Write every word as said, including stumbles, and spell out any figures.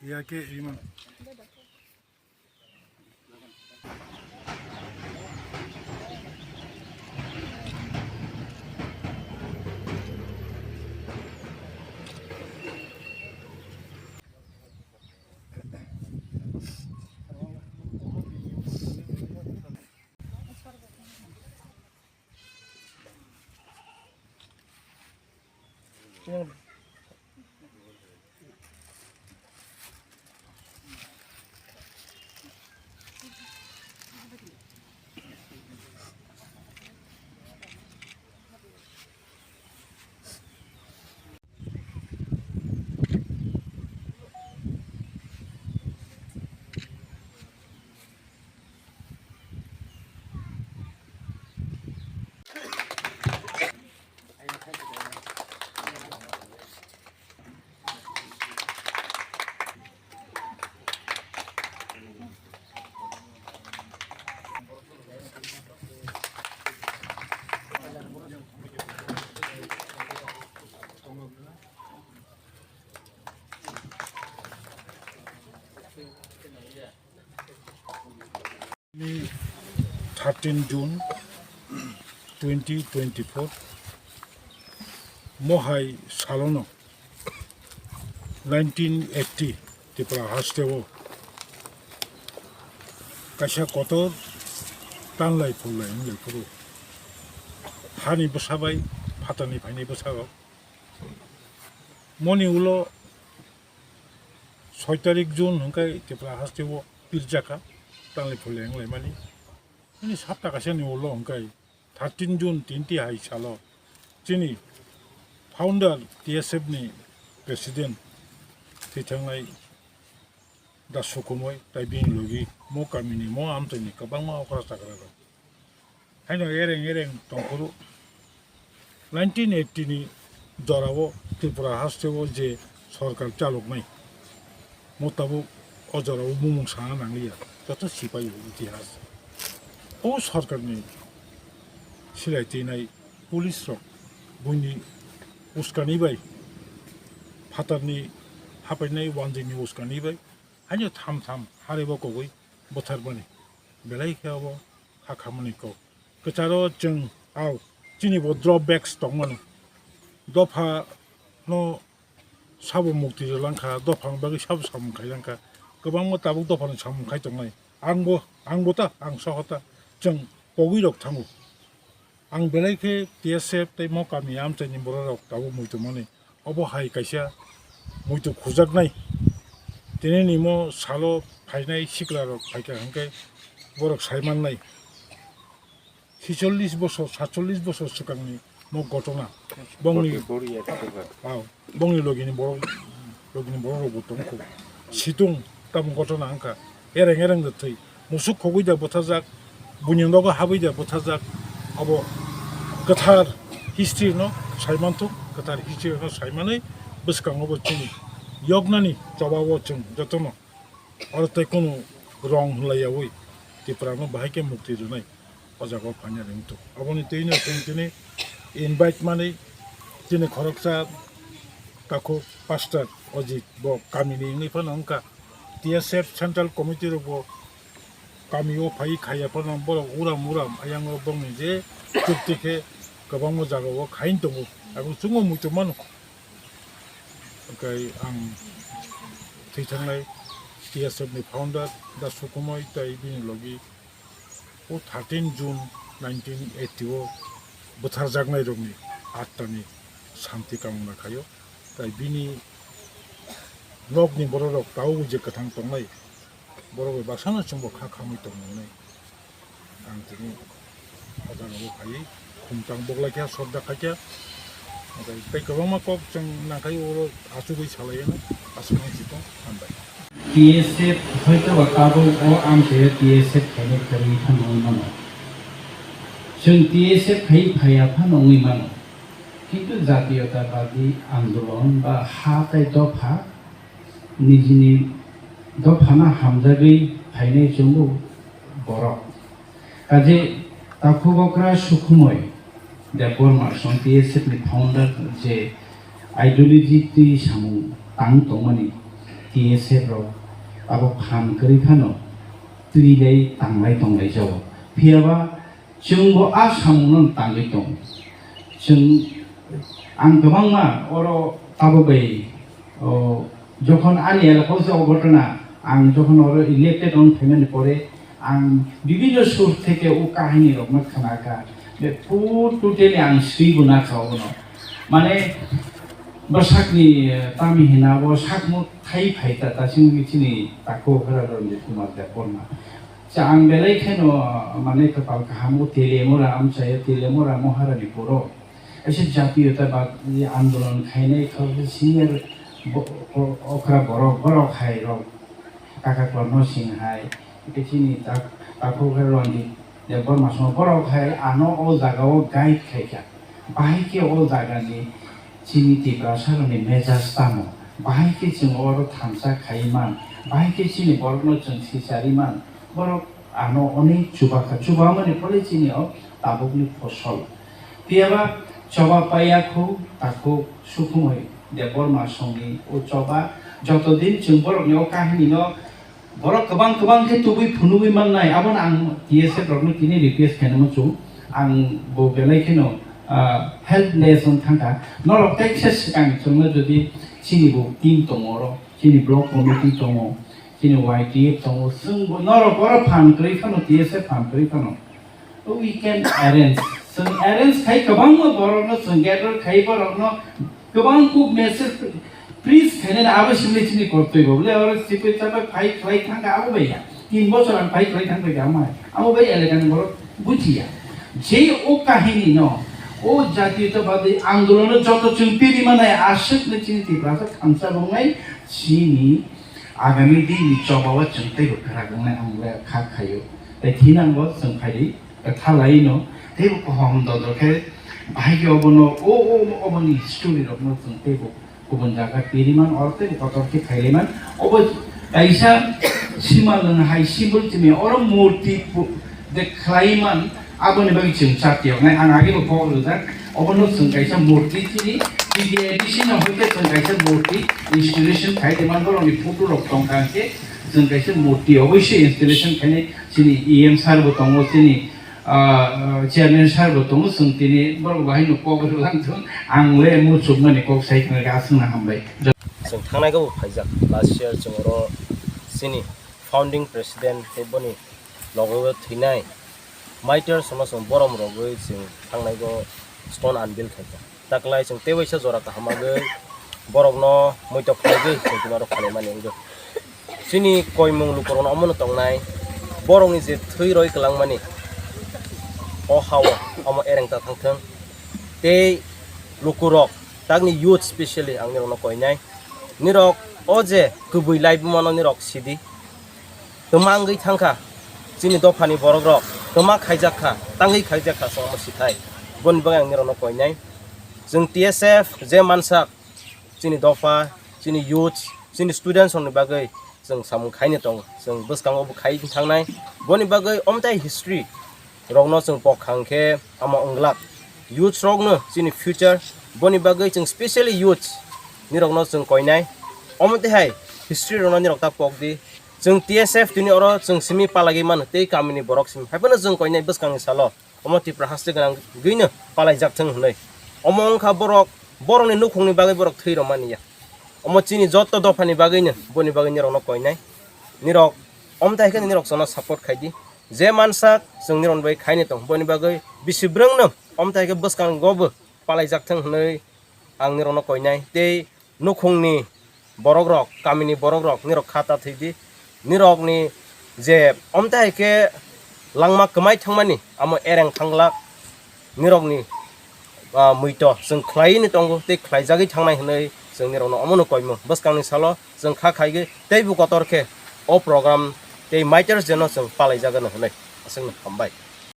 Iya ke iman. Ni thirteen June twenty twenty-four, mohai salono nineteen eighty Tripura hasteo kaisa kotor tanlai phulai wnglai phuru hani bwsa bai phatarni phaini bwsarok moni ulo soi tarik June hwnkhe Tripura hasteo pirjaka tanlai phulai wnglaimani. Nini sapta kaisani ulo hwnkhe thirteen June tinti hai salo chini founder T S F ni president thwithangnai Da Sukhumoi tai bini logi mo kamini mo amchaini kwbangma okra chakrarok. Haino ereng ereng tongphuru nineteen eighty ni jorao Tripura hasteo je sorkar chaloknai mo tabuk o jorao bumung sana nangliya, joto sipai o itihas. O sorkarni silai twinai police rok buini uskani bai phatarni hapainai wanjwini uskani bai haino tham tham harebo kogwi bwtharmani belai khe obo kha khamani kok. Kwcharo chwng au chini bo drawbacks tongmani. Dopha no sabo mukti rwlang kha, dophani bagwi sabo samung khai lang kha. Kwbangma tabuk dophani samung khai tongnai. Angbo, angbo ta, ang soho ta, chwng pogwi rok thango. Ang belai khe T S F tei mo kami amchaini bororok tabuk muitu mani. Obo hai kaisa muitu khujaknai. Tini ni mo salo phainai sikla rok phaikha hwnkhe borok sai mannai. Sicholish bosor, satcholish bosor swkangni mo gotona. Bongni, bongni logini borok, logini borok rokbo tongkho. Situng tamo gotona wngkha. Ereng ereng da thwi. Musuk khogwi da bwthajak, buini nogo habwi da bwthajak. Abo kwthar history no saimanthok, kwthar history no saimanwi bwskango bo chini yoknani choba o chwng jotono. Oro tei kunu rong hwnlaiyaui Tripura no bahai khe mukti rwnai o jaga o phaina ringthu. Aboni twino chwng tini invite manwi chini khoroksa takhuk pastor Ojit bo kamini wngwi phano wngkha. T S F Central Committee rok bo kami o phai khaiya phano borok uram uram ayang o bongni je chukti khe kwbangma jaga o khain tongo. Abo chwngno muitu mano. Hwnkhe ang thwi thangnai T S F ni founder Da Sukhumoi tei bini logi o thirteen June nineteen eighty o bwtharjaknai rokni attani santi kamona khaio. Tai bini nokni bororok tabuk je kwthang tongnai, borok bai baksano chwngbo kha khamwi tong nwngnai. Ang tini o jaga o phaiwi khumtang boklai kha, sodda khai kha. Omo tei kwbangma kok chwng nangkhai oro achugwi salai ano, aswk nang si tong hambai. T S F hoito ba tabuk o amchaio T S F khainai kwrwi phano wngwi mano. Chwng T S F khai phaiya phano wngwi mano. Kintu jatiyotabadi andolon ba ha tei dopha nijini dophano hamjagwi phainai chwngbo borok. Kaje takhuk okra Sukhumoi Debbarma song T S F ni founder je ideology twi samung tang tongmani T S F rok abo phan kwrwi phano twi lai tanglai tonglai jago. Phiyaba chwngbo a samungno tangwi tongo. Chwng, ang kwbangma oro tabuk bai, o, jokhon ani elakao se o ghotona, ang jokhon oro elected wng phaimani pore, ang bibhinno sur theke o kahini rokno khna kha. Be pur totally ang swibo na kha obono. Mane, bwsakni, eh, tami hina bo sakno thai phai ta, ta chini, chini takhuk hwra Ranjit Kumar Debbarma. Cha ang belai kheno, mane, kwpal kaham o Telemura amchaio, Telemura Moharani puro. Kaisa jatiyotabad ni andolon khainai kha, senior bo-, o-, okra borok, borok hai rok, Kaka Korno Singh hai, tei chini tak-, takhuk Ranjit Debbarma song borok hai ano o jaga o guide khai kha. Bahai khe o jaga ni chini Tiprasa rok ni mejaj tamo, bahai khe chwng oro thansa khai man, bahai khe chini borok no chwng sichari man, borok ano onek chuba kha, chuba mani phole chini o tabuk ni phosol. Phiyaba choba paiya khu takhuk Sukhumoi Debbarma songni o choba, joto din chwng borokni o kahini no borok kwbang kwbang khe tubui phunugui mannai, abono ang T S F rokno tini request khainai muchung, ang bo belai kheno, ah, helpless wng thangkha. Norok teksa swkang chwngno jodi chini bo team tongo oro, chini block committee tongo, chini Y T F tongo, chwng bo norok oro phan kwrwi phano, T S F phan kwrwi phano. We can arrange. Chwng arrange khai kwbangma borokno chwng gather khai borokno kwbang kuk message preach khainani abo simi chini kortoi bo. Bole oro chipui chapai phai khlai thangkha abo bai ya. Tin bochor ang phai khlai thangkha ya mai. Abo bai elakani borok bujiya. Je o kahini no, o jatiyotabadi andolono joto chwng piri manai aswkni chini Tiprasa thansa bongnai chini Agami din ni choba o chwng teibo kwrak wngnai ang le kha khaio. Tei thinango chwng phaidi kwtha laino teibo kaham dodor khe bahai khe obono o, o, oboni history rokno chwng teibo kubun jaga piriman oro teibo kotor khe khailaiman. Obo kaisa simalwng hai symbol chini oro murti pu-, de khlaiman. Aboni bagwi chwng chatiyoknai, ang agebo kok rwjak. Obono chwng kaisa murti chini T D A D C no hoite chwng kaisa murti installation khai tongma borokni photo rok tongkha hwnkhe chwng kaisa murti oboisoi installation khainai chini E M sir bo tongo, chini, ah, chairman sir bo tongo, chwng tini borok bahai no kok rwlang thung, ang le muchukmani kok sai khna aswkno hambai. Chwng thangnai khe bo phaijak last year chwng oro chini founding president tei boni logo thwinai Maitor sono chwng borom rogwi chwng thangnaigo stone unveil khaikha. Taklai chwng tei waisa jora kaham agwi borokno muitok khlaigwi chwng tini oro khwlaimani wngwi. Chini koimung lukurokno omono tongnai, borokni je thwi roi kwlangmani o ha-o omo ereng ta thangthwng. Tei lukurok, takni youth specially ang nirokno koinai, nirok o je kwbwi laibumano nirok sidi. Twma wngwi thangkha chini dophani borokrok, twma khaijakkha, tangwi khaijakkha chwng omo sithai. Boni bagwi ang nirokno koinai. Chwng T S F je mansak chini dopha, chini youth, chini students rokni bagwi chwng samung khaini tongo. Chwng bwskango bo khai thangnai. Boni bagwi omtai history rokno chwng pok kha hwnkhe omo wnglak. Youths rokno chini future, boni bagwi chwng specially youths nirokno chwng koinai. Omo tei hai history rokno nirok ta pok di. Chwng T S F tini oro chwng simi palagwi mano tei kamini borok simi. Haiphano chwng koinai bwskangni salo omo Tipra haste gwnangwino palaijak thwng hwnwi. Omo wngkha borok, borokni nukhungni bagwi borok thwi rwmani ya. Omo chini joto dophani bagwino, boni bagwi nirokno koinai. Nirok omtai khe nirok chwngno support khai di. Je mansak chwng nirokni bagwi khaini tong, boni bagwi bisi bwrwngno omtai khe bwskango bo palaijak thwng hwnwi ang nirokno koinai. Tei nukhungni borokrok, kamini borokrok nirok kha ta thwi di. Nirokni je omtai khe langma kwmai thangmani, amo ereng thanglak nirokni, ah, muito chwng khlaiwi tongo tei khlaijagwi thangnai hwnwi chwng nirokno omono koimung. Bwskangni salo chwng kha khaigwi teibo kotor khe o program tei Maitor jeno chwng palaijagano hwnwi aswkno hambai.